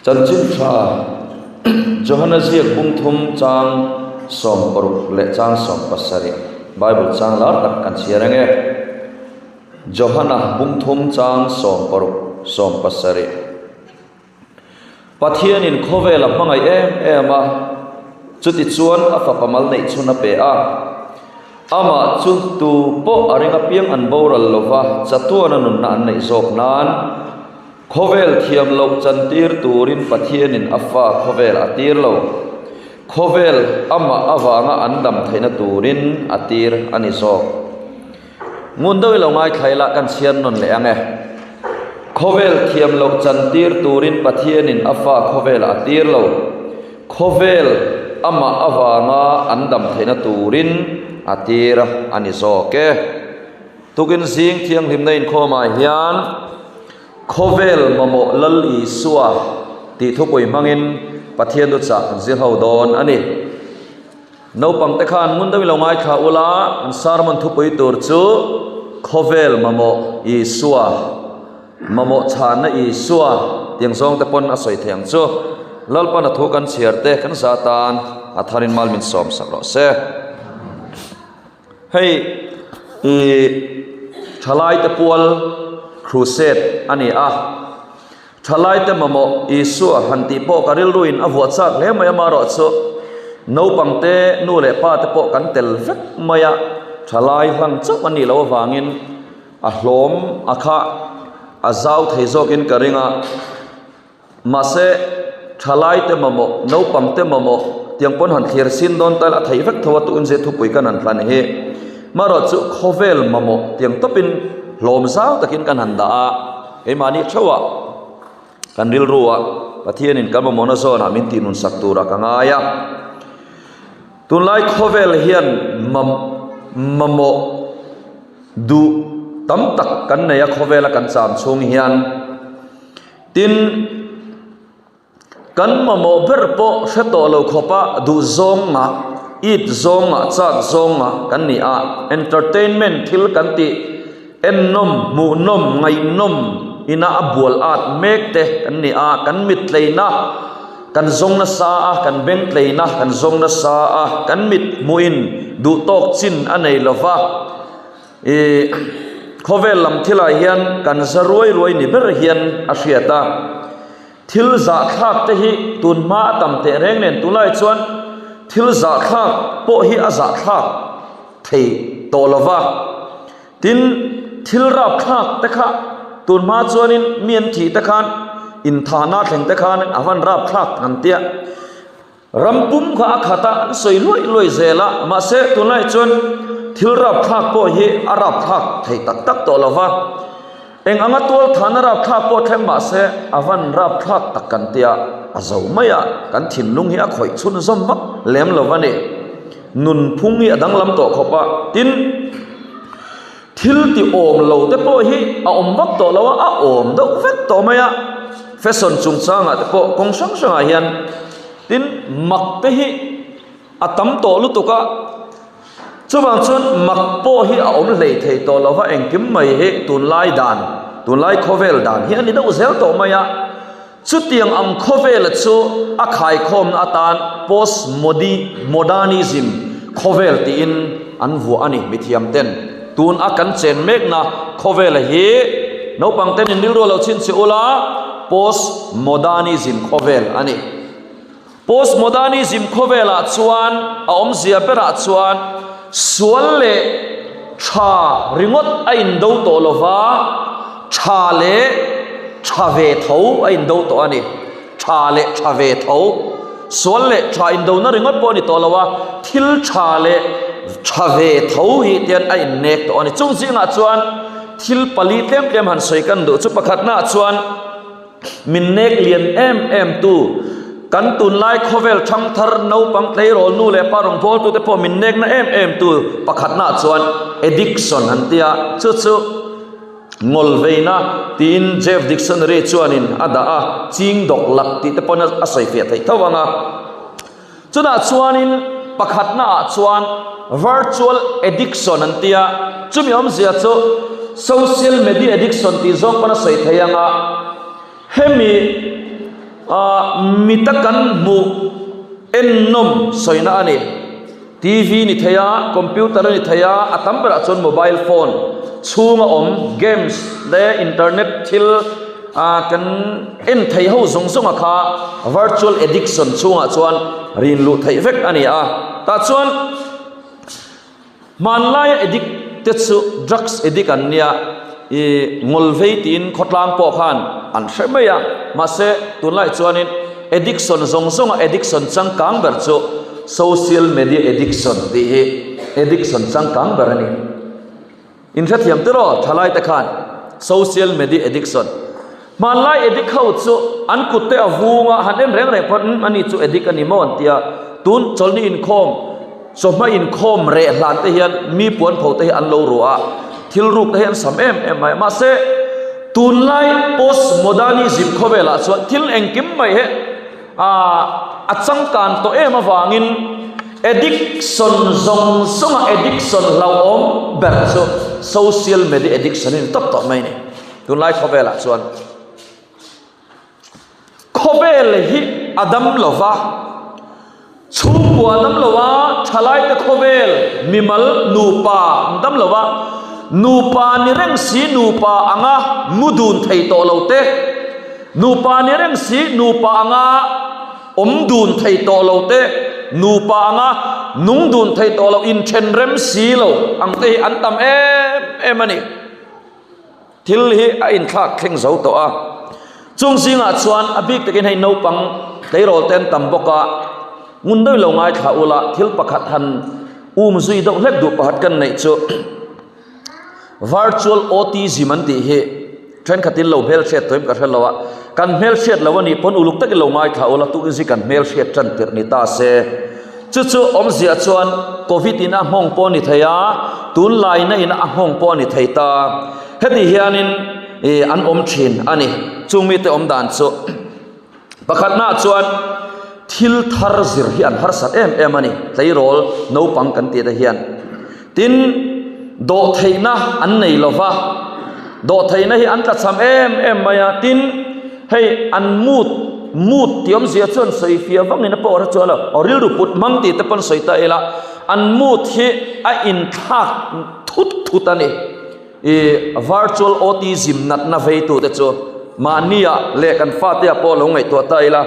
Chanchin tha Johana ziak bung thum chang 60 leh chang 17 Bible chang lar tak kan chhiar ange. Johana bung thum chang 60 17 Pathianin khawvel a hmangaih em em a, chuti chuan a fapa mal neih chhun a pe a. Amah chu tu pawh a ring apiang an boral lova chatuana nunna an neih zawk nan khawvel thiam loh chantir turin Pathianin a fa khawvel a tir lo. Khawvel amah avanga an dam theihna turin a tir a ni zawk. Ngun deuh i lo ngaithla ila kan chhiar nawn leh ang e. Khawvel thiam loh chantir turin Pathianin a fa khawvel a tir lo. Khawvel amah avanga an dam theihna turin a tir a ni zawk e. Tukin zing thianghlimna inkhawmah hian Khawvel mamawh Lal Isua tih thupui hmangin Pathian thuchah kan zir ho dawn a ni. Naupang te khan ngun deuhin lo ngaithla ula, an sermon thupui tur chu Khawvel mamawh Isua, mamawh chhanna Isua tiang zawng te pawn a sawi thei ang chu. Lalpan a thu kan chhiar te kan za tan a tharin mal min sawm sak rawh se. Hei i thalaite pual crusade a ni a. Thalaite mamawh Isua han tih pawh ka rilruin a vuah chak hle mai amaherawh chu naupangte nu leh pa te pawh kan tel vek mai a, thalai hlang chauh a nih loh avangin a hlawm a kha a zau thei zawkin ka ring a. Mahse thalaite mamawh naupangte mamawh tiang pawn han thlir sin dawn tal a theih vek tho a tuin zir thupui kan han hlan hi. Marawh chu khawvel mamawh tiang tawpin hlawm zau takin kan han dah a. Keimahni theuhah kan rilruah Pathianin kan mamawhna zawnah min tihnun sak turah ka ngai a. Tunlai khawvel hian mamawh duh tam tak kan nei a khawvela kan cham chhung hian. Tin, kan mamawh ber pawh hre tawh lo khawpa duh zawng ngah, it zawng ngah, chak zawng ngah kan ni a. Entertainment thil kan tih ennawm, hmuhnawm, ngaihnawm ina a bual at mek te kan ni a. Kan mit tleina kan zawng nasa a, kan beng tleina kan zawng nasa a, kan mit hmuhin duh tawk chin a nei lova. Ih, khawvel lam thilah hian kan za ruai ruai ni ber hian a hriat a. Thil zahthlak te hi tun hma a tam teh reng nen tunlai chuan thil zahthlak pawh hi a zahthlak thei tawh lo va. Tin, thil rapthlak te kha tun hma chuanin mi an thih te khan inthahna thleng te khan a van rapthlak kan tia. Ram pum kha a khat a, an sawi luai luai zel a, mahse tunlai chuan thil rapthlak pawh hi a rapthlak thei tak tak tawh lo va, eng anga tual thana rapthlak pawh thleng mahse a van rapthlak tak kan tia a zo mai a, kan thinlung hi a khawih chhunzawm vak lem lo va ni. Nunphung hi a danglam tawh khawp a, tin thil ti awm lo te pawh hi a awm vak tawh lo a, a awm deuh vek tawh mai a, fashion chungchangah te pawh kawng hrang hrangah hian tin mak te hi a tam tawh lutuk a, chuvang chuan mak pawh hi a awm hlei thei tawh lo va, engkim mai hi tunlai dan tunlai khawvel dan hi a ni deuh zel tawh mai a, chutiang ang khawvela chu a khaikhawmna atan post modi modernism khawvel tiin an vuah a ni mithiam ten tun a kan chen mekna khawvela hi naupang ten in rilru a lo chhinchhe ula post modernism khawvel a ni. Post modernism khawvelah chuan a awmzia berah chuan sual leh tha ringawt a indo tawh lova, tha leh tha ve tho a indo tawh a ni. Tha leh tha ve tho, sual leh tha indona ringawt pawh a ni tawh lo a, thil tha leh tha ve tho hi tian a innek tawh a ni. Chung zingah chuan thil pali tlem tlem han sawi kan duh chu pakhatnaah chuan, Min nek lian em em tu, kan tunlai khawvel thangthar naupang tleirawl nu leh pa rawngbawltu te pawh min nekna em em tu pakhatna chuan addiction an ti a, chu chu ngawlveina tiin Jeff Dictionary chuanin a dah a, ching dawk lak tih te pawn a sawi fiah theih tho ang a. Chutah chuanin pakhatna ah chuan virtual addiction an ti a, chumi awmzia chu social media addiction tih zawng pawn a sawi thei ang a, hemi. Mita kan hmuh ennawm sawina a ni. TV ni thei a, computer a ni thei a, a tam berah chuan mobile phone chhunga awm games leh internet thil kan en thei ho zawng zawnga kha virtual addiction chhungah chuan rin luh theih vek a ni a. Tah chuan Hmanlaia addict te chu drugs addict an nia, i ngawlvei tiin khawtlang pawh khan an hre mai a, mahse tunlai chuanin addiction zawng zawnga addiction changkang ber chu social media addiction tih hi addiction changkang ber a ni. Inhrethiam tiraw thalaite khan social media addiction. Hmanlai addict ho chu an kut te a vung a, han en reng reng pawn umm ani chu addict a ni maw an ti a, tun chawlhni inkhawm, chawhma inkhawm reh hlan te hian mi puan pho te hi an lo ruah a, thil ruk te hi an sam em em mai. Mahse tunlai post modernism khawvelah chuan thil engkim mai hi a changkan tawh em avangin addiction zawng zawnga addiction hlauhawm ber chu social media addiction hi a ni tawp tawh mai a ni. Tunlai khawvelah chuan khawvel hi a dam lo va, chhungkua a dam lo a, thalaite khawvel mimal nupa an dam lo va, nupa ni reng si nupa anga mu dun thei tawh lo te, nupa ni reng si nupa anga awm dun thei tawh lo te, nupa anga nung dun thei tawh lo inthen rem si lo ang te hi an tam em em a ni. Thil hi a inthlak thleng zo tawh a, chung zingah chuan a bik takin hei naupang tleirawl te an tam bawk a, ngun deuh lo ngaithla ula thil pakhat han um zui deuh hlek duh pakhat kan neih chu virtual autism an tih hi thenkhatin lo hmelhriat tawhin ka hre lo a, kan hmelhriat lo a nih pawn uluk takin lo ngaithla ula tukin zing kan hmelhriat tan tirh ni ta se. Chu chu awmzia chuan Covid in a nghawng pawh a ni thei a, tunlaina in a nghawng pawh a ni thei ta. Heti hianin ih an awm thin a ni. Chung mite awm dan chu pakhatnaah chuan thil thar zir hi an harsat em em a ni, tleirawl naupang kan tih te hian. Tin, dawhtheihna an nei lo va, dawhtheihna hi an tlachham em em mai a, tin, hei an mood, mood tih awmzia chuan sawi fiah vangin a pawh hre chuan lo, aw rilru put hmang tih te pawn sawi ta ila, an mood hi a inthlak thut thut a ni. Ih virtual autism natna veitute chu mahnia leh kan fatea pawh lo ngaihtuah ta ila.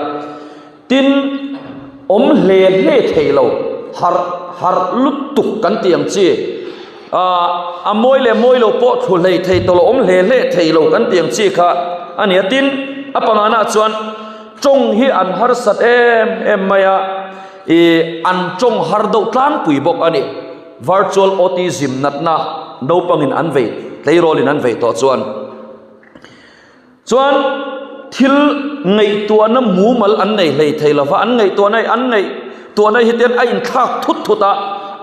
Tin, awm hle hle thei lo, harh harh lutuk kan tih ang chi, ah a mawi leh mawi lo pawh thlu hlei thei tawh lo, awm hle hle thei lo kan tih ang chi kha a ni a. Tin, a pangana chuan tawng hi an harsat em em mai a, ih an tawng har deuh tlangpui bawk a ni. Virtual autism natna naupangin an vei, tleirawlin an vei tawh chuan. Chuan thil ngaihtuahna mumal an nei hlei thei lo va, an ngaihtuahna hi an ngaihtuahna hi tian a inthlak thut thut a,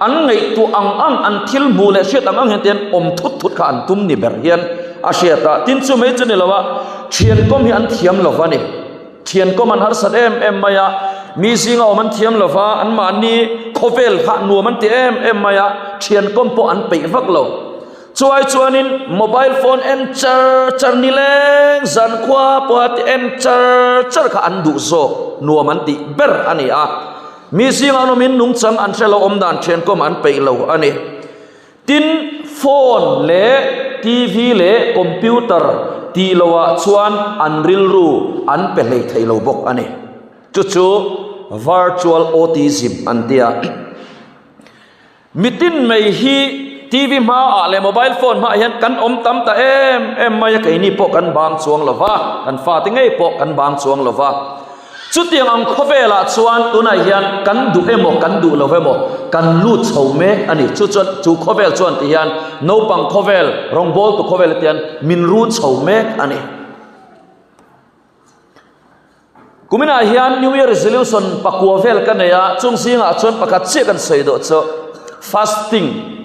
an ngaihtuah ang ang, an thil hmuh leh hriat ang ang hian tian awm thut thut kha an tum ni ber hian a hriat a. Tin chu mai chu ni lo a, thiankawm hi an thiam lo va ni. Thiankawm an harsat em em mai a, mi zinga awm an thiam lo va, anmahni khawvel kha nuam an ti em em mai a, thiankawm pawh an peih vak lo. Chuai chuanin mobile phone en char char nileng zankhua pawha ti en char char kha an duh zawk nuam an tih ber a ni a. Mi zingah an awmin nungchang an hre lo awm dan thiankawm an peih lo a ni. Tin, phone leh TV leh computer tih loah chuan an rilru an pe hlei thei lo bawk a ni. Chu chu virtual autism an ti a. Mitin mai hi TV hmaah leh mobile phone hmaah hian kan awm tam ta em em mai a, keini pawh kan bang chuang lo va, kan fate ngei pawh kan bang chuang lo va. Chutiang ang khawvelah chuan tunah hian kan duh emaw kan duh lo emaw kan lut chho mek a ni. Chu chuan chu khawvel chuan ti hian naupang khawvel, rawngbawltu khawvel te hian min run chho mek a ni. Kuminah hian New Year Resolution pakua vel ka nei a, chung zingah chuan pakhat chiah kan sawi dawh chu fasting.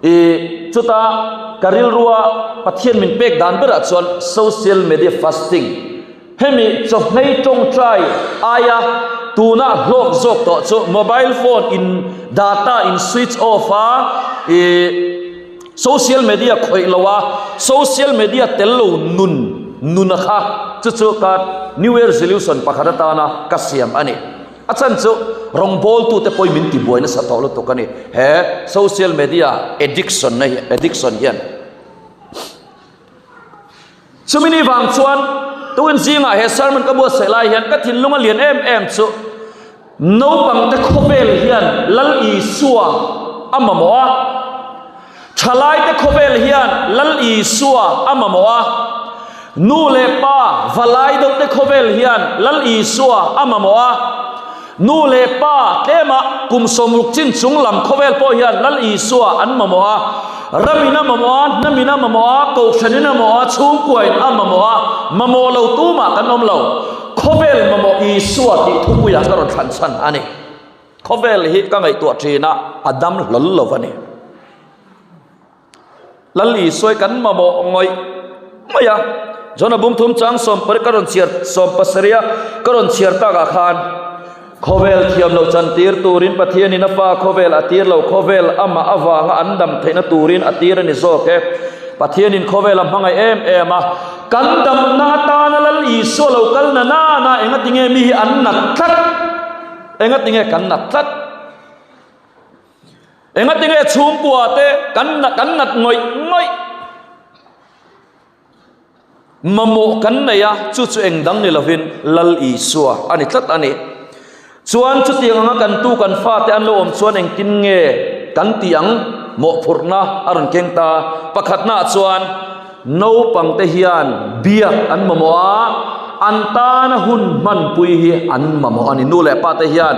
I chuta ka rilrua Pathian min pek dan berah chuan social media fasting. Hemi chawhmei tawngtai aia tuna hlawk zawk tawh chu mobile phone in data in switch off a, i social media khawih lo a, social media tel lo nun. Nuna kha chu chu ka New Year Resolution pakhat atana ka siam a ni. A chhan chu rawngbawltute pawhin min tibuai nasa tawh lutuk a ni. He social media addiction na hi addiction hian. Chumi ni vang chuan tukin zingah he sermon ka buatsaih lai hian ka thinlung a lian em em chu naupangte khawvel hian Lal Isua a mamawh a, thalaite khawvel hian Lal Isua a mamawh a, nu leh pa valai deuhte khawvel hian Lal Isua a mamawh a, Nu leh pa tlema kum 60 chin chung lam khawvel pawh hian Lal Isua an mamawh a, ramin a mamawh a, hnamin a mamawh a, kohhranin a mamawh a, chhungkuain a mamawh a, mamawh lo tumah kan awm lo. Khawvel mamawh Isua tih thupuiah ka rawn thlan chhan a ni. Khawvel hi ka ngaihtuah thin a, a dam hlawl lo a ni. Lal Isua kan mamawh ngawih ngawih a, John-a bung thum chang sawmpariat ka rawn chhiar sawmpasarih a ka rawn chhiar takah khan khawvel thiam loh chan tir turin Pathianin a fa khawvel a tir lo khawvel amah avanga an dam theihna turin a tir a ni zawk e. Pathianin khawvel a hmangaih em em a, kan damna atana Lal Isua lo kal na nana engatinge mi hi an nat tlat? Engatinge kan nat tlat? Engatinge chhungkua te kan kan nat ngawih ngawih mamawh kan nei a, chu chu eng dang ni lovin Lal Isua a ni tlat a ni. Chuan chutiang anga kan tu kan fate an lo awm chuan engtin nge kan tih ang mawhphurhna a rawn keng ta. Pakhatnaah chuan naupangte hian biak an mamawh a, an tana hun hmanpui hi an mamawh a ni. Nu leh pate hian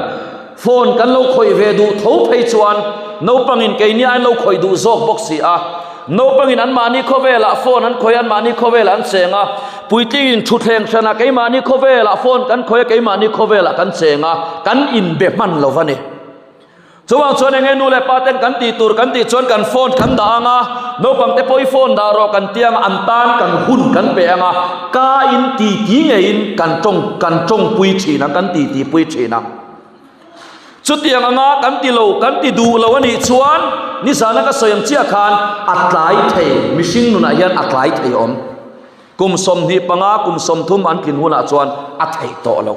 Phone kan lo khawih ve duh tho phei chuan naupangin keini an lo khawih duh zawk bawk si a. Naupangin anmahni khawvelah phone an khawih a, anmahni khawvelah an cheng a. Puitlingin thutthleng hranah keimahni khawvelah phone kan khawih a, keimahni khawvelah kan cheng a, kan inbe hman lo va ni. Chuvang chuan enge nu leh pa ten kan tih tur kan tih chuan kan phone kan dah ang a, naupangte pawh i phone dah rawh kan ti ang a, an tan kan hun kan pe ang a, ka in titi ngeiin kan tawng kan tawngpui thin a, kan titi pui thin a. Chutiang anga kan ti lo, kan ti duh lo a nih chuan nizana ka sawi ang chiah khan a tlai thei, mihring nunah hian a tlai thei awm. Kum 25, kum 30 an tlin hunah chuan a theih tawh lo.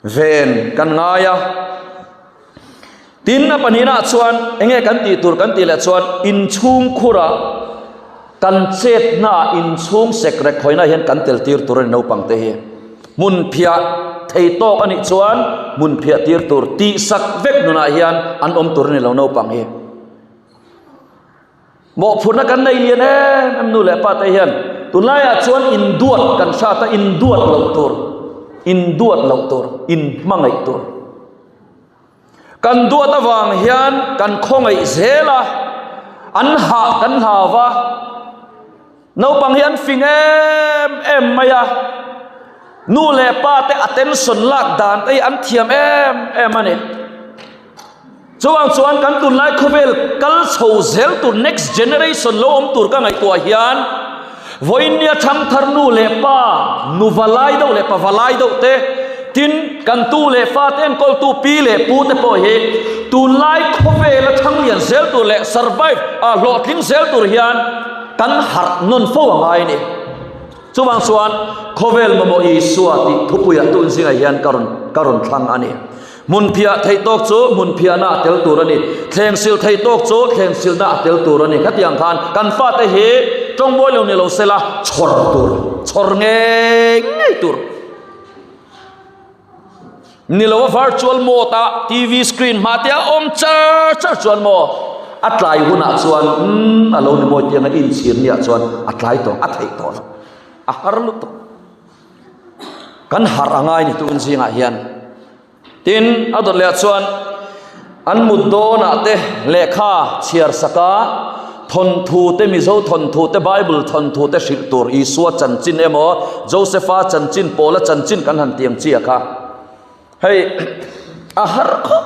Ven kan ngai a. Tin a pahnihnaah chuan enge kan tih tur kan tih leh chuan inchhungkhura kan chetnaah inchhung sekrek khawihnaah hian kan tel tir tur a ni naupang te hi. Hmun phiah thei tawk a nih chuan hmun phiah tir tur tihsak vek nunah hian an awm tur a ni lo naupang hi. Mawhphurhna kan nei lian em em nu leh pa te hian tunlaiah chuan induat kan hrat a, induat loh tur, induat loh tur, inhmangaih tur. Kan duat avang hian kan khawngaih zel a, an hah kan hlau va, naupang hi an fing em em mai a, nu leh pa te attention lak dan te hi an thiam em em a ni. Chuvang chuan kan tunlai khawvel kal chho zel tur next generation lo awm tur ka ngaihtuah hian vawiinnia thangthar nu leh pa nu valai deuh leh pa valai deuh te tin kan tu leh fa te enkawltu pi leh pu te pawh hi tunlai khawvela thanglian zel tur leh survive a hlawhtling zel tur hian kan harh nawn fo a ngai a ni. Chuvang chuan khawvel mamawh Isua tih thupuiah tun zingah hian ka rawn ka rawn thlang a ni. Hmunphiah theih tawk chu hmunphiahna a tel tur a ni. Thleng sil theih tawk chu thleng silna a tel tur a ni. Khatiang khan kan fate hi tawngbawi lo ni lo sela chhawr tur, chhawr ngei ngei tur. Ni lo a virtual mode a TV screen hma te a awm char char chuan maw a tlai hunah chuan umm a lo ni mawi tiang a inchhir niah chuan a tlai tawh a theih tawh lo a har lutuk kan harh a ngai ni tun zingah hian tin a dawt leh ah chuan An mut dawnah te lehkha chhiar saka thawnthu te, Mizo thawnthu te, Bible thawnthu te hrilh tur Isua chanchin emaw Josepha chanchin, Paula chanchin kan han tiang chiah kha. Hei a har khawp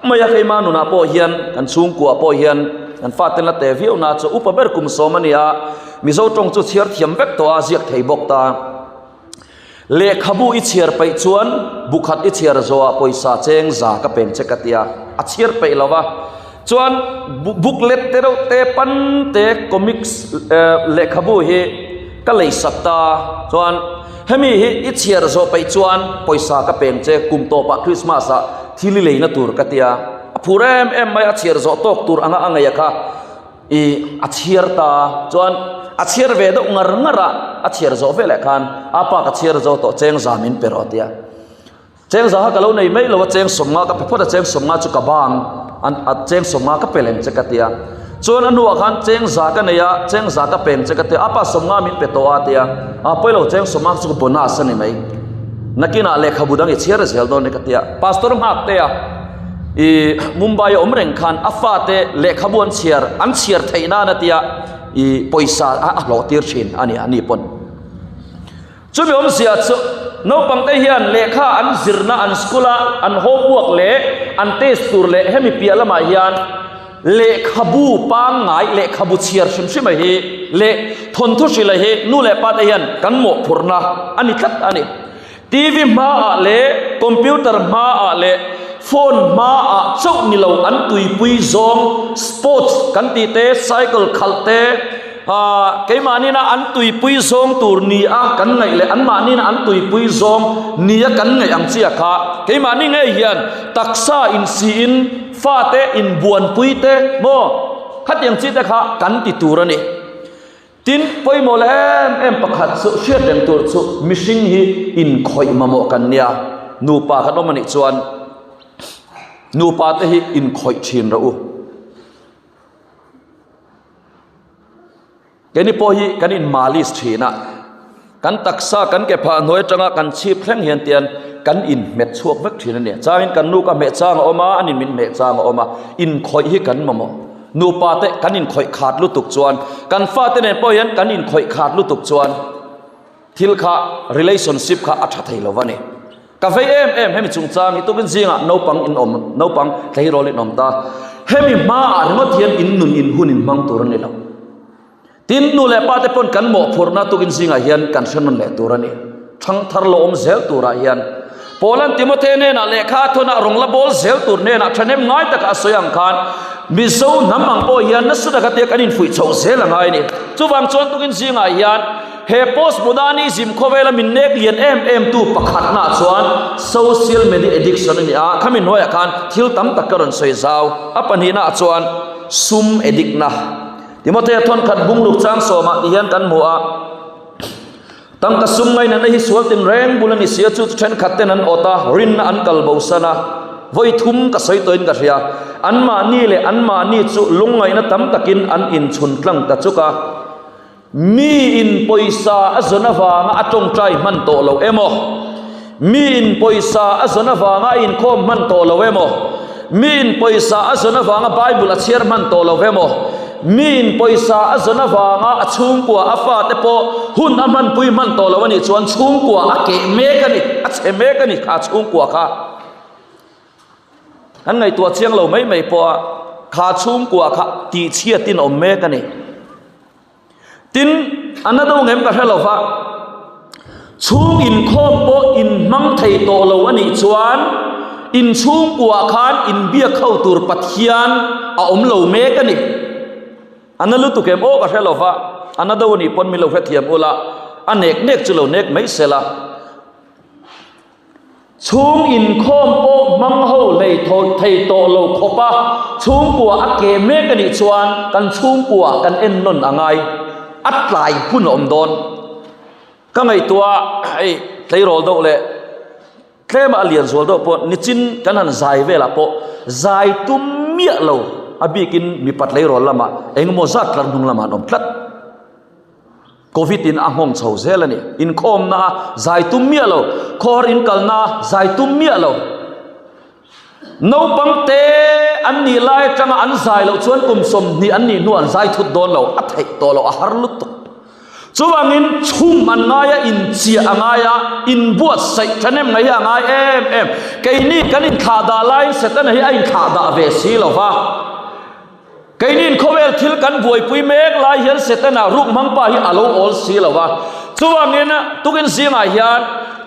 mai a, keima nunah pawh hian kan chhungkuah pawh hian kan fate la te viau na chu upa ber kum sawm a ni a, Mizo tawng chu chhiar thiam vek tawh a, ziak thei bawk ta. Lehkhabu i chhiar peih chuan bu khat i chhiar zawhah pawisa cheng za ka peng che ka tia, a chhiar peih lo va. Chuan booklet te reuh te pan te comics lehkhabu hi ka lei sak ta. Chuan hemi hi i chhiar zawh peih chuan pawisa ka peng che kum tawpah Christmas ah thil i leina tur ka tia. A phur em em mai a chhiar zawh tawk tur anga a ngaih a kha i a chhiar ta. Chuan a chhiar ve deuh ngar ngar a, a chhiar zawh veleh khan a pa ka chhiar zo tawh cheng za min pe rawh a tia. Cheng za kha ka lo nei mai lo a, cheng sawmnga ka pe phawt a, cheng sawmnga chu ka bang an a cheng sawmnga ka pe leng che ka tia. Chuan a hnuah khan cheng za ka nei a, cheng za ka peng che ka tia, a pa sawmnga min pe tawh a tia, a pawi lo cheng sawmnga chu ka bonus a ni mai. Nakinah lehkhabu dang i chhiar zel dawn e ka tia. Pastor nghak te a, i Mumbai a awm reng khan a fate lehkhabu an chhiar an chhiar theih nan a tia i pawisa a hlawh tir thin a ni a ni pawn. Chumi awmzia chu naupangte hian lehkha an zirna an school a an homework leh an test tur leh hemi piah lamah hian lehkhabu pangngai lehkhabu chhiar hrim hrim a hi leh thawnthu hrilh a hi nu leh pa te hian kan mawhphurhna a ni tlat a ni. TV hmaah leh computer hmaah leh phone hmaah chauh ni lo an tuipui zawng sports kan tih te cycle khalh te Aaa keimahniina an tuipui zawng tur ni a kan ngaih leh anmahniina an tuipui zawng ni a kan ngaih ang chiah kha keimahni ngei hian taksa insiin fate inbuanpui te maw khatiang chi te kha kan ti tur a ni. Tin, pawimawh leh em em pakhat chu hriat reng tur chu mihring hi inkhawih mamawh kan nia, nupa kan awm a nih chuan nupa te hi inkhawih thin rawh u. Keini pawh hi kan in malis thin a, kan taksa kan ke phah hnuai atanga kan chhip thleng hian tian kan in hmet chhuak vek thin a ni. Changin kan nu ka hmeh chang a awm a, an in min hmeh chang a awm a, inkhawih hi kan mamawh. Nupa te kan inkhawih khat lutuk chuan, kan fate nen pawh hian kan inkhawih khat lutuk chuan thil kha relationship kha a tha thei lo a ni. Ka vei em em hemi chungchang hi tukin zingah naupang in awm naupang tleirawl in awm ta. Hemi hmaah ringawt hian in nun in hun in hmang tur a ni lo. Tin nu leh pa te pawn kan mawhphurhna tukin zingah hian kan hre nawn leh tur a ni. Thangthar lo awm zel turah hian Paulan Timothe hnenah lehkha a thawn a rawng la bawl zel tur hnenah thahnem ngai taka a sawi ang khan Mizo hnam ang pawh hian nasa taka tia kan infuih chhoh zel a ngai a ni. Chuvang chuan tukin zingah hian He postmodernism khawvela min nek lian em em tu pakhatna chuan social media addiction a ni a, khami hnuaiah khan thil tam tak ka rawn sawi zau. A pahnihna ah chuan sum addict na. Timothea thawnkhat bungruk chang sawmah ti hian kan hmu a, Tangka sum ngainatna hi sual tinreng bul a ni sia chu thenkhat ten an awt a, rinna an kal bosan a, vawi thum ka sawi tawhin ka hria. Anmahni leh anmahni chu lungngaihna tam takin an inchhun tlang ta chuk a. Mi in pawisa a zawn avanga a tawngtai hman tawh lo emaw? Mi in pawisa a zawn avanga a inkhawm hman tawh lo emaw? Mi in pawisa a zawn avanga Bible a chhiar hman tawh lo emaw? Mi in pawisa a zawn avanga a chhungkua a fate pawh hun a hmanpui hman tawh lo a nih chuan chhungkua a keh mek a ni, a chhe mek a ni kha chhungkua kha. Kan ngaihtuah chiang lo mai mai pawh a kha chhungkua kha tihchhiatin awm mek a ni. Tin, a na deuh ngem ka hre lo va, chhung inkhawm pawh inhmang thei tawh lo a nih chuan in chhungkuah khan inbiak ho tur Pathian a awm lo mek a ni. A na lutuk em aw ka hre lo va, a na deuh a nih pawn min lo hrethiam ula, a nek nek chu lo nek mai se la. Chhung inkhawm pawh hmang ho hlei thei tawh lo khawp a, chhungkua a keh mek a nih chuan kan chhungkua kan en nawn a ngai, a tlai hun a awm dawn. Ka ngaihtuah hei tleirawl deuh leh tlema a lian zual deuh pawh nichin kan han zai velah pawh zai tum miah lo a bikin mipa tleirawl lamah engemaw zat tlar hnung lamah an awm tlat. Covid in a nghawng chho zel a ni. Inkhawmna a zai tum miah lo, khawhar in kalna a zai tum miah lo. Naupang te an nih lai atanga an zai loh chuan kum 20 an nih hnu an zai thut dawn lo, a theih tawh lo, a har lutuk. Chuvangin chhum an ngai a, inchiah a ngai a, inbuatsaih thahnem mai hi a ngai em em. Keini kan inthlahdah laiin Setana hi a inthlahdah ve si lo va. Keinin khawvel thil kan buaipui mek lai hian Setana ruk hmang pa hi a lo awl si lo va. Chuvangin tukin zingah hian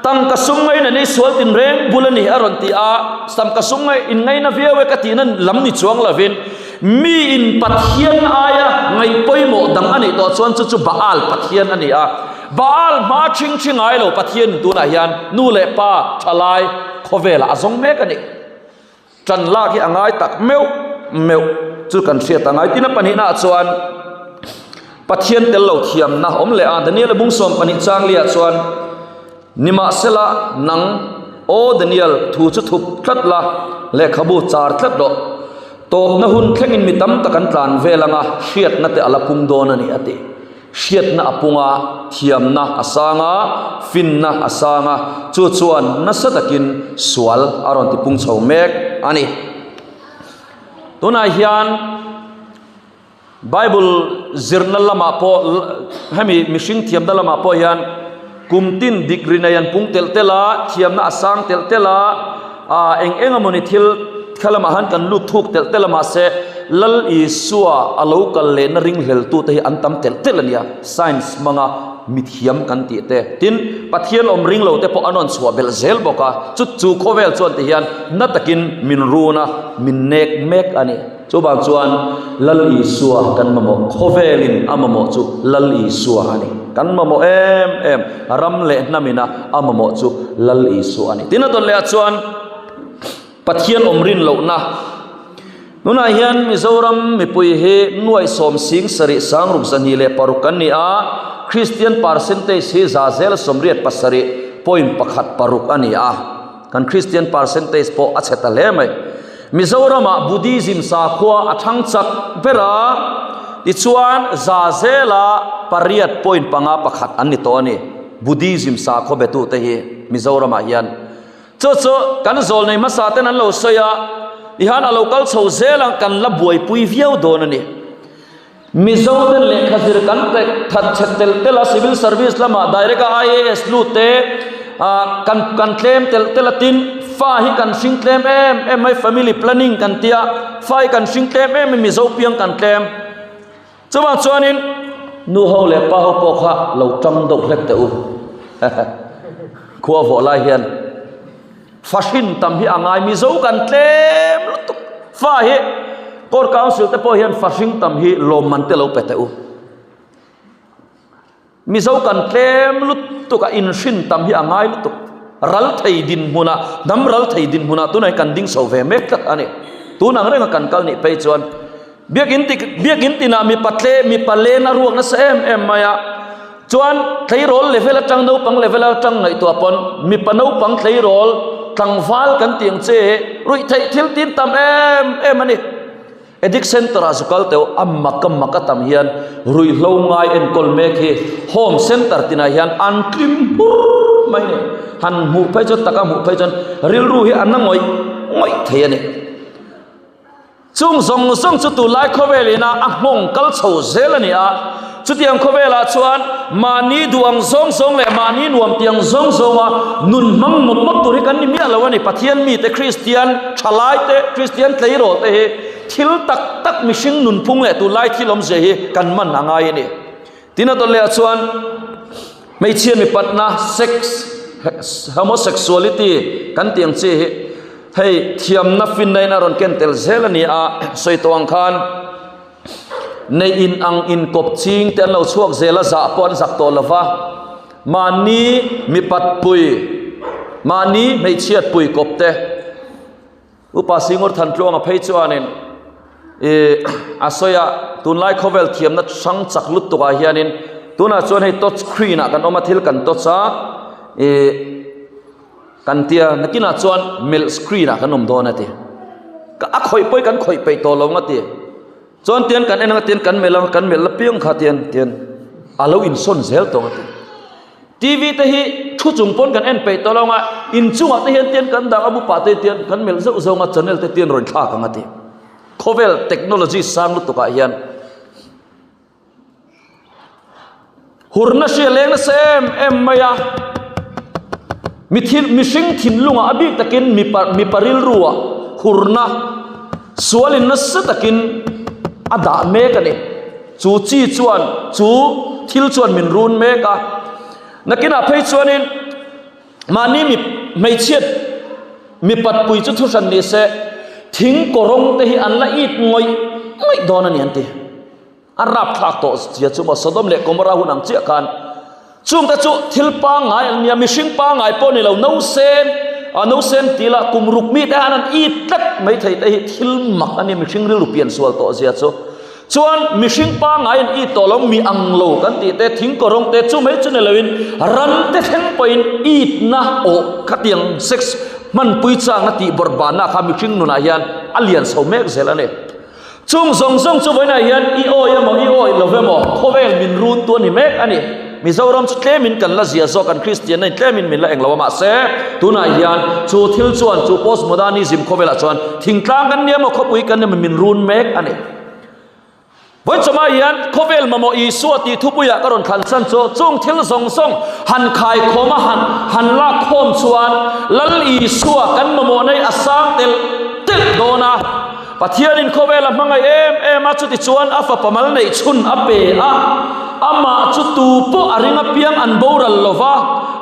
tangka sum ngaina ni sual tinreng bul a ni a rawn ti a, tangka sum ngai in ngaina viau e ka tihna lam ni chuang lovin. Miin Pathian aia ngaih pawimawh dang a neih tawh chuan chu chu Baal Pathian a ni a. Baal hma ṭhingṭhi ngai lo Pathianin tunah hian nu leh pa ṭhalai khawvelah a zawng mek a ni. Ṭan lak hi a ngai tak meuh meuh chu kan hriat a ngai. Tin a pahnihnaah chuan Pathian tel lo thiamna awm leh a. Daniel a bung 12 changlia chuan Nimahsela nang, Aw Daniel, thu chu thup tlat la, lehkhabu char tlat rawh. Tawpna hun thlengin mi tam tak an tlan vel anga hriatna te a la pung dawn a ni, a ti. Hriatna a pung a, thiamna a sang a, finna a sang a, chu chuan nasa takin sual a rawn tipung chho mek a ni. Tunah hian Bible zirna lamah pawh hemi mihring thiamna lamah pawh hian kum tin degree nei an pung telh telh a, thiamna a sang telh telh a, ah eng eng emawni thil kha lamah han kan lut thuk telh telh a mahse Lal Isua a lo kal lehna ringhlel tute hi an tam telh telh a nia, science hmanga mithiam kan tih te tin Pathian awm ring lo te pawh an rawn chhuah belh zel bawk a, chu chu khawvel chuan ti hian na takin min run a, min nek mek a ni. Chuvang chuan Lal Isua kan mamawh, khawvelin a mamawh chu Lal Isua a ni. Kan mamawh em em, ram leh hnamina a mamawh chu Lal Isua a ni. Tin a dawn lehah chuan Pathian awm rin lohna. Tunah hian Mizoram mipui hi nuaih sawm sing sarih sang ruk 206 kan ni a, Kristian percentage hi za zel 87 point pakhat paruk a ni a. Kan Kristian percentage pawh a chhe ta hle mai. Mizoramah Buddhism sakhua a thang chak ber a, tichuan za zela pariat point panga pakhat an ni tawh a ni, Buddhism sakhaw betute hi Mizoramah hian. Chu chu kan zawlnei hmasa ten an lo sawi a, tihan a lo kal chho zel a, kan la buaipui viau dawn a ni. Mizo ten lehkha zir kan that chhe telh telh a, civil service lamah direct a IAS lut te kan kan tlem telh telh a, tin fa hi kan hring tlem em em mai, family planning kan tia, fa hi kan hring tlem em em Mizo piang kan tlem. Chuvang chuanin nu ho leh pa ho pawh kha lo tang deuh hlek teh u, khua vawh lai hian. Fa hrin tam hi a ngai Mizo kan tlem lutuk fa hi Court Council te pawh hian fa hring tam hi lawmman te lo pe teh u. Mizo kan tlem lutuk a inhrin tam hi a ngai lutuk. Ral thei dinhmunah hnam ral thei dinhmunah tunah hian kan ding chho ve mek tlat a ni. Tun ang renga kan kal nih phei chuan Biakin biakin tinah mipa tle mipa len a ruak nasa em em mai a. Chuan tleirawl level atang naupang level atang ngaihtuah pawn mipa naupang tleirawl tlangval kan tih ang che ruih theih thil tin tam em em a ni. Addict center ah zu kal teuh a mak a mak a tam hian ruihhlo ngai enkawl mek hi home center tinah hian an tlim hur mai a ni. Han hmuh phei chuan taka hmuh phei chuan rilru hi a na ngawih ngawih thei a ni. Chung zawng zawng chu tunlai khawvel ina a nghawng kal chho zel a ni a, chutiang khawvelah chuan mahni duh ang zawng zawng leh mahni nuam tiang zawng zawnga nun hmang mawp mawp tur hi kan ni miah lo a ni. Pathian mite, Kristian thalaite, Kristian tleirawl te hi thil tak tak mihring nunphung leh tunlai thil awmzia hi kan man a ngai a ni. Tin a dawt lehah chuan hmeichhia mipatna, sex, homosexuality kan tih ang chi hi hei thiamna finna in a rawn ken tel zel a ni a, sawi tawh ang khan neih in ang inkawp ching te an lo chhuak zel a, zah pawh an zak tawh lo va, mahni mipatpui, mahni hmeichhiatpui kawp te. Upa Singur Thantluanga phei chuanin ih a sawi a, tunlai khawvel thiamna hrang chak lutuk ah hianin tunah chuan hei touch screen ah kan awm a, thil kan touch a ih kan tia nakinah chuan melh screen ah kan awm dawn a ti. A khawih pawh hi kan khawih peih tawh lo ang a ti. Chuan tian kan en ang a tian kan melh ang kan melh apiang kha tian tian a lo insawn zel tawh ang a ti. TV te hi thu chung pawn kan en peih tawh lo ang a, inchungah te hian tian kan dah a, bupa te tian kan melh zeuh zeuh ang a, channel te tian rawn thlak ang a ti. Khawvel technology sang lutuk ah hian hurna hria leng nasa em em mai a, mi thil mihring thinlungah a bik takin mipa mipa rilru ah hurna sualin nasa takin a dah mek a ni. Chu chi chuan chu thil chuan min run mek a, nakinah phei chuanin mahni mi hmeichhiat mipat pui chu thuhran ni se, thing kawrawng te hi an la it ngawih. ngawih dawn a ni an ti. A rapthlak tawh zia chu maw Sodom leh Gomorrah hun ang chiah khan chungte chu thil pangngai an nia, mihring pangngai pawh ni lo, nausen a nausen ti lah kum ruk mite han an it tlat mai thei te hi thil mak a nia mihring rilru pian sual tawh zia chu. Chuan mihring pangngai an it tawh lo, mi ang lo kan tih te, thing kawrawng te chu mai chu ni loin ran te thleng pawhin itna awh khatiang sex hmanpui changna tih bawrhbanna kha mihring nunah hian a lian chho mek zel a ni. Chung zawng zawng chu vawiinah hian i awi emaw i awi lo emaw khawvel min run tu a ni mek a ni. Mizoram chu tlemin kan la zia zawk, kan Kristianna in tlemin min la eng lo a mahse tunah hian chu thil chuan chu postmodernism khawvelah chuan thingtlang kan ni emaw khawpui kan ni emaw min run mek a ni. Vawiin chawmah hian khawvel mamawh Isua tih thupuiah ka rawn thlan chhan chu chung thil zawng zawng han khaikhawm a han han lak khawm chuan Lal Isua kan mamawhna hi a sang telh telh dawn a. Pathianin khawvel a hmangaih em em a, chutichuan a fapa mal neih chhun a pe a, amah chu tu pawh a ring apiang an boral lo va,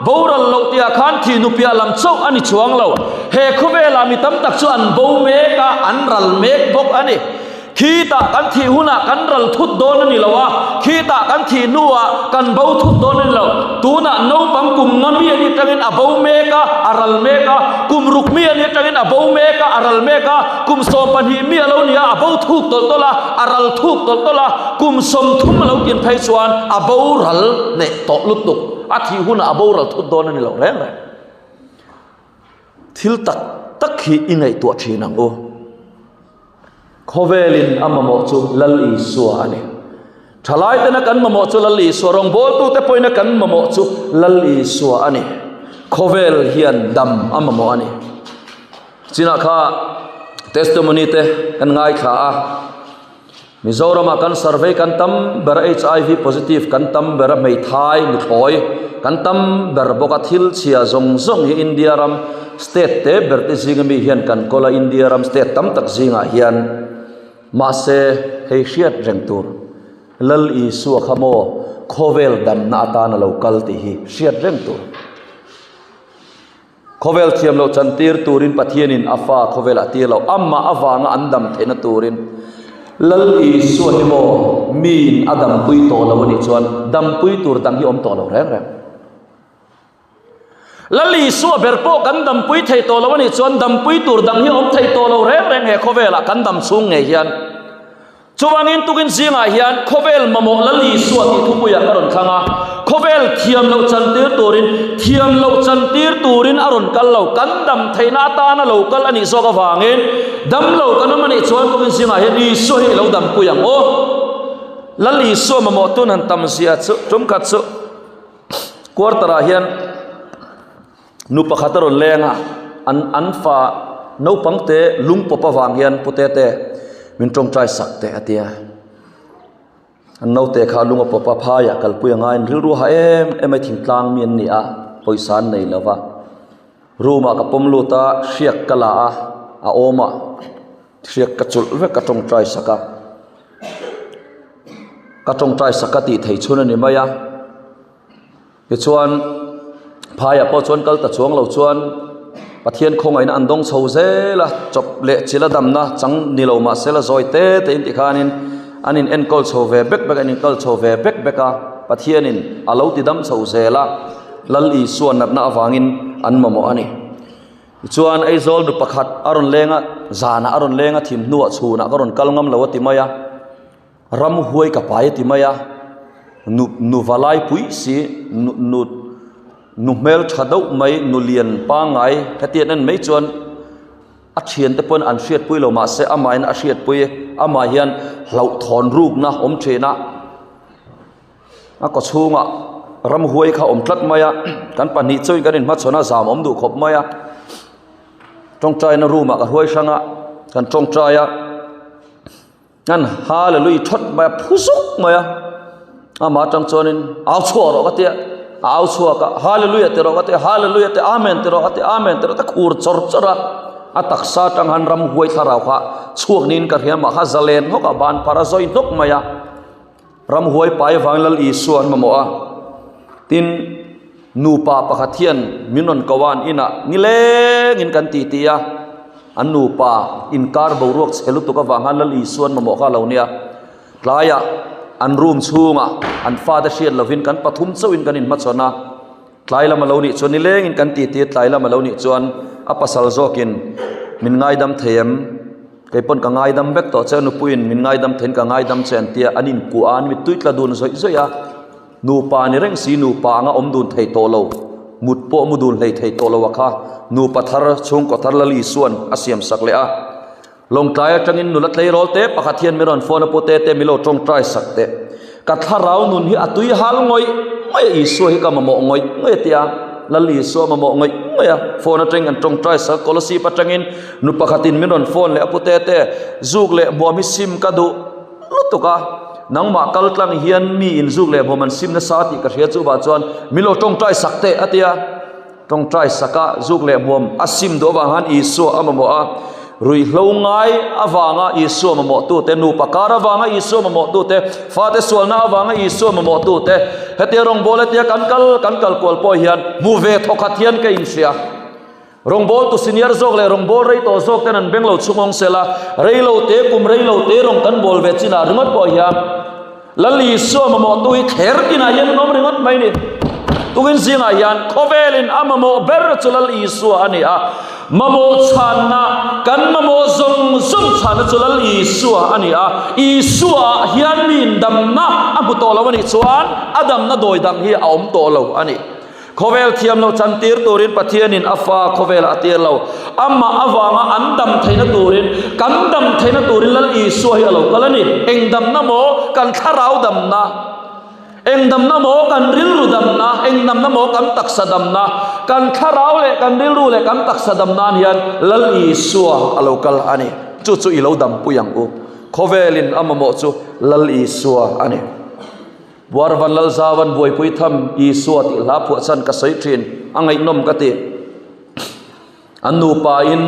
boral loh tihah khan thih nupiah lam chauh a ni chuang lo. He khawvelah mi tam tak chu an bo mek a, an ral mek bawk a ni. Khitah kan thih hunah kan ral thut dawn a ni lo a, khitah kan thih hnuah kan bo thut dawn a ni lo. Tunah naupang kum nga mi a nih atangin a bo mek a, a ral mek a, kum ruk mi a nih atangin a bo mek a, a ral mek a, kum 12 mi a lo ni a, a bo thuk tawlh tawlh a, a ral thuk tawlh tawlh a, kum 30 a lo kin phei chuan a boral hneh tawh lutuk, a thih hunah a boral thut dawn a ni lo reng reng. Thil tak tak hi i ngaihtuah thin ang u. Khawvelin a mamawh chu Lal Isua a ni. Thalaitena kan mamawh chu Lal Isua, rawngbawltute pawhina kan mamawh chu Lal Isua a ni. Khawvel hian dam a mamawh a ni. Chinah kha testimony te kan ngaithla a. Mizoramah kan survey kan tam ber a, HIV positive kan tam ber a, hmeithai, nuthlawi kan tam ber bawk a, thil chhia zawng zawng hi India ram state te ber te zinga mi hian kan kawl a, India ram state tam tak zingah hian mahse hei hriat reng tur Lal Isua kha maw khawvel damna atana lo kal tih hi hriat reng tur. Khawvel thiam loh chantir turin Pathianin a fa khawvel a tir lo, amah avanga an dam theihna turin. Lal Isua hi maw miin a dampui tawh lo a nih chuan dampui tur dang hi awm tawh lo reng reng. Lal Isua ber pawh kan dampui thei tawh lo a nih chuan dampui tur dang hi awm thei tawh lo reng reng he khawvelah kan dam chhung ngei hian. Chuvangin tukin zingah hian khawvel mamawh Lal Isua tih thupuiah ka rawn thlang a, khawvel thiam loh chantir turin, thiam loh chantir turin a rawn kal lo, kan dam theihna atana lo kal a nih zawk avangin dam lo kan awm a nih chuan tukin zingah hian Isua hi i lo dampui ang aw. Lal Isua mamawh tun han tam zia chu tum khat chu quarter ah hian Nu pakhat a rawn leng a, an an fa naupang te lung pawp avang hian pute te min tawngtai sak teh a ti a. An naute kha lung a pawp a, phaiah kalpui a ngaiin rilru ha em em a, thingtlang mi an ni a, pawisa an nei lo va. Room ah ka pawm lut a, hriak ka la a, a awm a, hriak ka chulh vek ka tawngtai sak a. Ka tawngtai sak a tih theih chhun a ni mai a. Tichuan, phaiah pawh chuan kal ta chuang lo chuan Pathian khawngaihna an dawng chho zel a, chawp leh chila damna chang ni lo mah sela zawi te te in ti khanin an in enkawl chho ve bek bek a, an inkal chho ve bek bek a, Pathianin a lo ti dam chho zel a, Lal Isua natna avangin an mamawh a ni. Tichuan, Aizawl nu pakhat a rawn leng a, zanah a rawn leng a, thim hnuah chhunah ka rawn kal ngam lo a ti mai a. Ram huai ka pai a ti mai a, nu nu valai pui si nu nu nu hmel tha deuh mai nu lian pangngai hetiang en mai chuan a thiante pawn an hriatpui lo mahse amahin a hriatpui amah hian hlauhthawn rukna awm thin a a kaw chhungah ram huai kha awm tlat mai a kan pahnih chuan kan inhmachhawn a zam awm duh khawp mai a tawngtaina room ah ka hruai hrang a kan tawngtai a. An Hallelui thawt mai a, phu zuk mai a. Amah atang chuanin au chhuak rawh ka tia, a au chhuak a, Hallelujah ti rawh ka tia, Hallelujah ti, Amen ti rawh ka tia, Amen ti rawh ka khur chawr chawr a. A taksa atang han ram huai thlarau kha chhuak niin ka hria mah kha zalen hnawk a, ban phar a zawi hnawk mai a. Ram huai pai vang Lal Isua an mamawh a. Tin, nupa pakhat hian min rawn ko a, an inah nilengin kan titi a. An nupa inkar boruak chhe lutuk avang khan Lal Isuan mamawh kha a lo nia. Tlaiah an room chhungah an fate hriat lovin kan pathum chauhin kan inhmachhawn a. Tlai lam a lo nih chuan nilengin kan titi a, tlai lam a lo nih chuan a pasal zawkin min ngaidam thei em? Kei pawn ka ngaidam vek tawh che a, nupuiin min ngaidam theiin ka ngaidam che an tia, an inkuah a, an mittui tla dun zawih zawih a. Nupa ni reng si nupa anga awm dun thei tawh lo, mut pawh mu dun hlei thei tawh lo a kha nupa thar chhungkaw thar Lali Suan a siam sak leh a. Lawngtlai atangin nula tleirawl te pakhat hian min rawn phone a pu te te milo tawngtai sak teh. Ka thlarau nun hi a tui hal ngawih ngawih a Isua hi ka mamawh ngawih ngawih a tia Lal Isua mamawh ngawih ngawih a phone atangin kan tawngtai sak Kolasib atangin nu pakhatin min rawn phone leh a pu te te zuk leh hmuam hi sim ka duh lutuk a nangmah kal tlang hian mi in zuk leh hmuam an sim nasa tih ka hria chuvah chuan milo tawngtai sak teh a tia. Tawngtai saka zuk leh hmuam a sim duh avang han Isua a mamawh a, ruihhlo ngai avanga Isua mamawhtute, nupa kar avanga Isua mamawhtute, fate sualna avanga Isua mamawhtute, hetia rawngbâwl hetia kan kal kan kal kual pawh hian hmu ve thawkhat hian ka inhria. Rawngbâwltu senior zawk leh rawngbâwl rei tawh zawk ten an beng lo chhungawng sela, rei lo te kum rei lo te rawng kan bâwl ve chinah ringawt pawh hian, Lal Isua mamawhtu hi thler tinah hian an awm ringawt mai ni. Tukin zingah hian khawvelin a mamawh ber chu Lal Isua a ni a, mamawh chhanna, kan mamawh zawng zawng chhanna chu Lal Isua a ni a. Isuaah hian miin damna a hmu tawh lo a nih chuan a damna dawi dang hi a awm tawh lo a ni. Khawvel thiam lo chantir turin Pathianin a fa khawvelah a tir lo. Amah avanga an dam theihna turin, kan dam theihna turin Lal Isua hi a lo kal a ni. Eng damna maw? Kan thlarau damna. Eng damna maw? Kan rilru damna. Eng damna maw? Kan taksa damna. Kan thlarau leh kan rilru leh kan taksa dam nan hian Lal Isua a lo kal a ni. Chu chu i lo dampui ang u. Khawvelin a mamawh chu Lal Isua a ni. Buarvan Lalzauan buaipui tham Isua tih hla phuah chan ka sawi thin, a ngaihnawm ka ti. An nupa in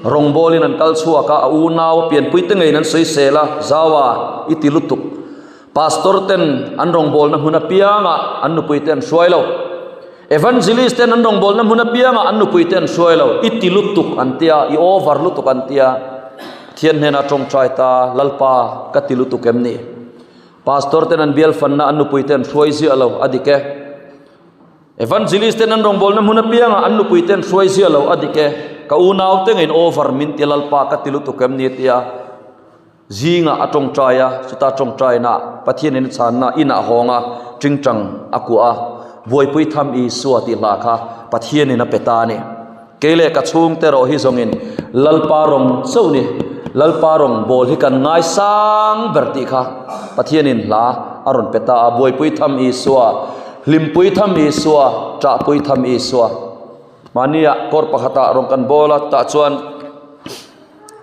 rawngbawlin an kal chhuak a, a unau a pianpui te ngeiin an sawi sel a, Zaua i ti lutuk. Pastor ten an rawngbawlna hmun apiangah an nupui te an hruai lo. Evangelist ten an rawngbawlna hmun apiangah an nupui te an hruai lo. I ti lutuk an tia, i over lutuk an tia. Pathian hnenah tawngtai ta, Lalpa ka ti lutuk em ni? Pastor ten an bial fanna an nupui te an hruai ziah lo a dik e. Evangelist ten an rawngbawlna hmun apiangah an nupui te an hruai ziah lo a dik e. Ka unau te ngeiin over min ti Lalpa ka ti lutuk em ni tia zingah a tawngtai a, chuta tawngtaina Pathianin a chhanna inah a hawng a, tingtang a kuah a, buaipui tham Isua tih hla kha Pathianin a pe ta a ni. Kei leh ka chhungte erawh hi zawngin Lalpa rawng chauh ni, Lalpa rawng bawl hi kan ngaisang ber tih kha Pathianin hla a rawn pe ta a, Buaipui tham Isua, hlimpui tham Isua, ṭahpui tham Isua. Mahnia kawr pakhatah rawn kan bawl a, tah chuan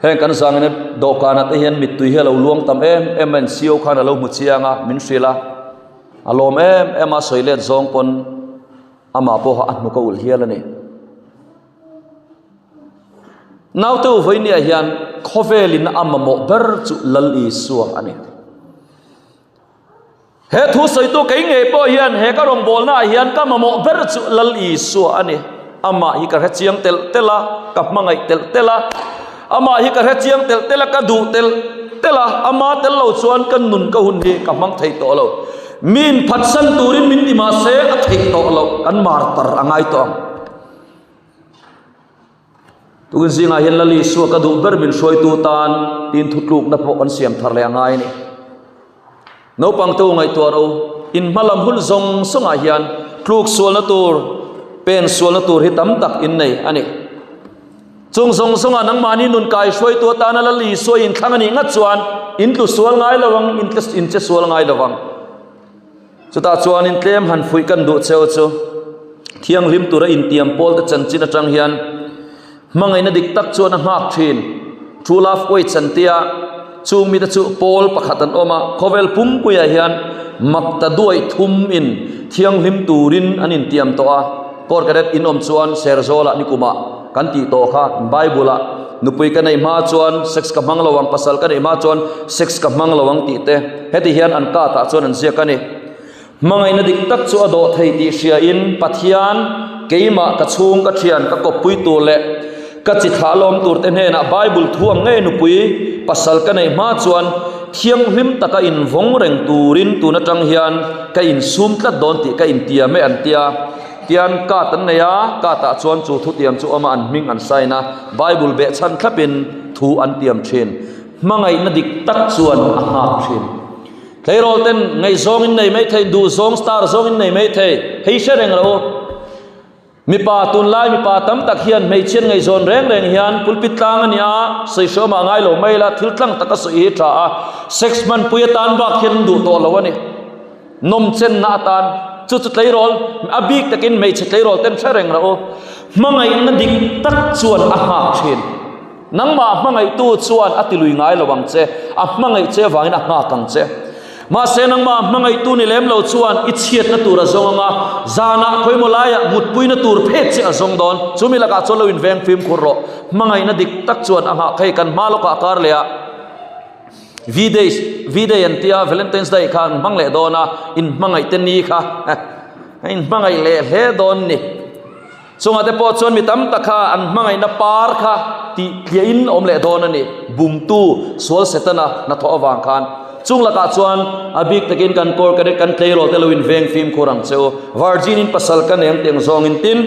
heng kan zangina dawhkanah te hian mittui hi a lo luang tam em em a, NCO khan a lo hmu chiang a, min hrilh a, a lawm em em a, sawi let zawng pawn Amah pawha a hnuk a ulh hial a ni. Naute u vawinia hian khawvelin a mamawh ber chu Lal Isua a ni. He thu sawitu kei ngei pawh hian he ka rawngbawlna ah hian ka mamawh ber chu Lal Isua a ni. Amah hi ka hre chiang telh telh a, ka hmangaih telh telh a, amah hi ka hre chiang telh telh a, ka duh telh telh a, ama tel lo chuan ka nun ka hun hi ka hmang thei tawh lo. Min phatsan turin min ti mah se a theih tawh loh kan martar a ngai tawh ang. Tukin zingah hian Lal Isua ka duh ber min hruaitu tan tin thutlukna pawh kan siam thar leh a ngai a ni. Naupang te u ngaihtuah ro in hma lam hun zawng zawngah hian tluk sualna tur pen sualna tur hi tam tak in nei a ni. Chung zawng zawngah nangmahni nun kai hruaitu atana Lal Isua inthlang a nih ngat chuan in tlu sual ngai lo ang, in in che sual ngai lo vang. Chutah chuan in tlem han fuih kan duh cheu chu thianghlim tura intiam pawlte chanchin atang hian hmangaihna dik tak chuan a nghak thin. True Love Waits an tia chung mite chu pawl pakhat an awm a, khawvel pumpuiah hian makta duai thum in thianghlim turin an intiam tawh a. Court Cadet in awm chuan Serzawlah nikumah kan tih tawh kha Bible ah nupui ka neih hma chuan sex ka hmang lo ang, pasal ka neih hma chuan sex ka hmang lo ang tih te heti hian an kat ah chuan an ziak a ni. Hmangaihna dik tak chu a dawh thei tih hria in Pathian keimah ka chhung ka thian ka kawppui tur leh. Ka chi thlah lawm tur te hnenah Bible thu ang ngei nupui pasal ka neih hma chuan thianghlim taka invawng reng turin tun atang hian ka insum tlat dawn tih ka intiam e an tia. Tian card an nei a, card ah chuan chu thutiam chu awm a an hming an sign a, Bible behchhan thlapin thu an tiam thin. Hmangaihna dik tak chuan a nghak thin. Tleirawl ten ngaihzawng in nei mai thei, duhzawng star zawng in nei mai thei, hei hre reng lo. Mipa tunlai mipa tam tak hian hmeichhiat ngaihzawn reng reng hian pulpit tlang a nia, sawi hreawmah ngai lo mai la, thil tlang taka sawi hi tha a, sex hmanpui atan bak hian an duh tawh lo a ni. Nawmchenna atan chu chu tleirawl a bik takin hmeichhe tleirawl ten hre reng rawh u. Hmangaihna dik tak chuan a nghak thin. Nangmah hmangaihtu chuan a tilui ngai lo ang che, a hmangaih che avangin a nghak ang che. Mahse nangmah hmangaihtu ni lem lo chuan i chhiatna tur a zawng ang a, zanah khawimaw laiah mutpuina tur phet che a zawng dawn. Chumi lakah chuan lo inveng fimkhur rawh. Hmangaihna dik tak chuan a nghah kha i kan hma lawkah kar leh a. V-days, V-day an tia, Valentine's Day kha an hmang leh dawn a, inhmangaih te ni kha a inhmangaih leh hle dawn ni. Chungah te pawh chuan mi tam tak kha an hmangaihna par kha tih tliahin awm leh dawn a ni, bumtu sual Setana hnathawh avang khan. Chung lakah chuan a bik takin kan kawr cadet kan tleirawl te lo inveng fimkhur ang che u. Virgin in pasal ka neng teng zawngin tin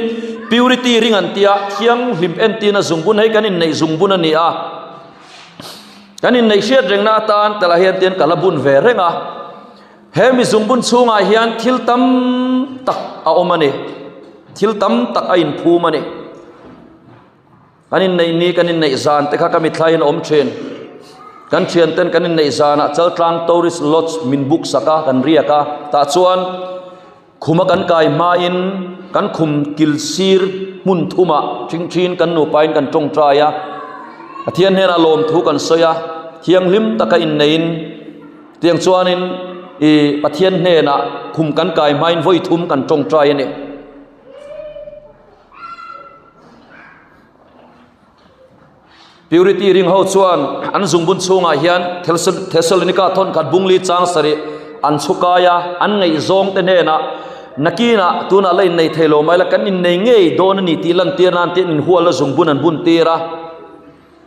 purity ring an tia thianghlim entina zungbun hei kan inneih zungbun a ni a. Kan inneih hriat rengna atan tala hian tin ka la bun ve reng a. He mi zungbun chhungah hian thil tam tak a awm a ni. Thil tam tak a inphum a ni. Kan inneih ni, kan inneih zan te kha ka mithlaiin a awm thin. Kan thian ten kan inneih zanah Chaltlang Tourist Lodge min book sak a, kan riak a. Tah chuan khuma kan kai hmain kan khum kil sir hmun thumah thingthin kan nupain kan tawngtai a. Pathian hnenah lawmthu kan sawi a, thianghlim taka inneihin Tiang chuanin i Pathian hnenah khum kan kai hmain vawi thum kan tawngtai a ni. Purity ring ho chuan an zungbun chhungah hian Thessalonica thawnkhat bungli chang sarih an chhukai a, an ngaihzawng te hnenah nakinah tunah la innei thei lo mai la kan innei ngei dawn a ni tih lantir nan te an inhual a zungbun an bun tir a.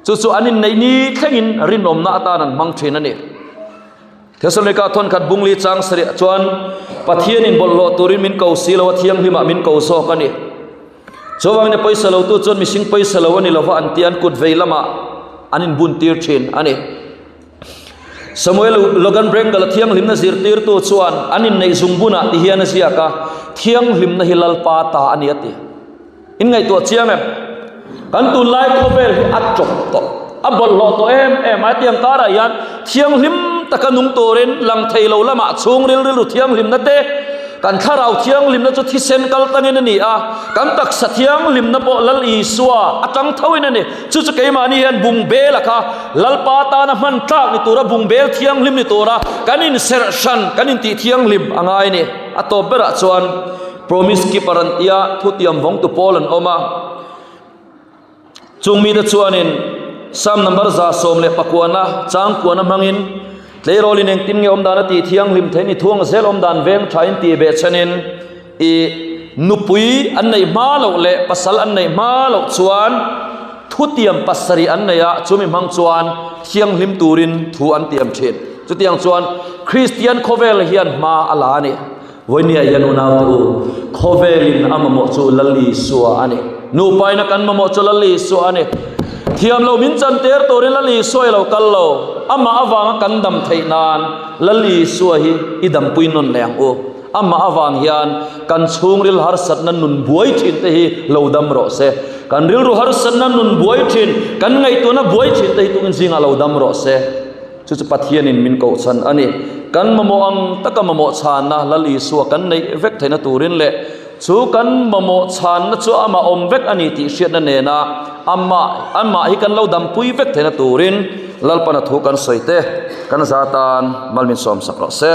Chu chu an inneih ni thlengin rinawmna atan an hmang thin a ni. Thesalonika thawnkhat bungli chang sarih chuan Pathianin bawlhhlawh turin min ko si lo a, thianghlimah min ko zawk a ni. Chuvangin a pawisa lotu chuan mihring pawisa lo a ni lova an ti an kut vei lamah an inbuntir thin a ni. Samuel Logan Brengle a thianghlimna zirtirtu chuan an inneih zungbunah ti hian a ziak a, Thianghlimna hi Lalpa ta a ni a ti. In ngaihtuah chiang em? Kan tunlai khawvel hi a chawp tawh, a bawlhhlawh tawh em em a, hetiang karah hian thianghlim taka nung turin lang thei lo lamah chhungril rilru thianghlimna te, kan thlarau thianghlimna chu thisen kal tangin a ni a, kan taksa thianghlimna pawh Lal Isua atang thoin a ni. Chu chu keimahni hian bungbel a kha Lalpa tana hman tlak ni tura bungbel thianghlim ni tura kan inserh hran, kan intih thianghlim a ngai a ni. A tawp berah chuan. Promise Keeper an tia thutiam vawngtu pawl an awm a, chung mite chuanin Psalm number 119 changkuana hmangin tleirawlin engtin nge awm dan a tih thianghlim theih ni thuang zel awm dan veng thain tih beh chhenin i nupui an neih hma loh leh pasal an neih hma loh chuan thutiam pasarih an nei a, chumi hmang chuan thianghlim turin thu an tiam thin. Chutiang chuan Kristian khawvel hian hma a la a ni. Vawinia hian unaute u, khawvelin a mamawh chu Lal Isua a ni. Nupaina kan mamawh chu Lal Isua a ni. Thiam lo min chantir turin Lal Isua i lo kal lo. Amah avanga kan dam theih nan Lal Isua hi i dampui nawn leh ang u. Amah avang hian kan chhungril harsatna nun buai thin te hi lo dam rawh se. Kan rilru harsatna nun buai thin, kan ngaihtuahna buai thin te hi tukin zingah lo dam rawh se. Chu chu Pathianin min koh chhan a ni. Kan mamawh ang taka mamawh chhanna Lal Isua kan neih vek theihna turin leh chu kan mamawh chhanna chu amah awm vek a ni tih hriatna nena amah amah hi kan lo dampui vek theihna turin Lalpana thu kan sawi te kan za tan mal min sawmsak rawh se.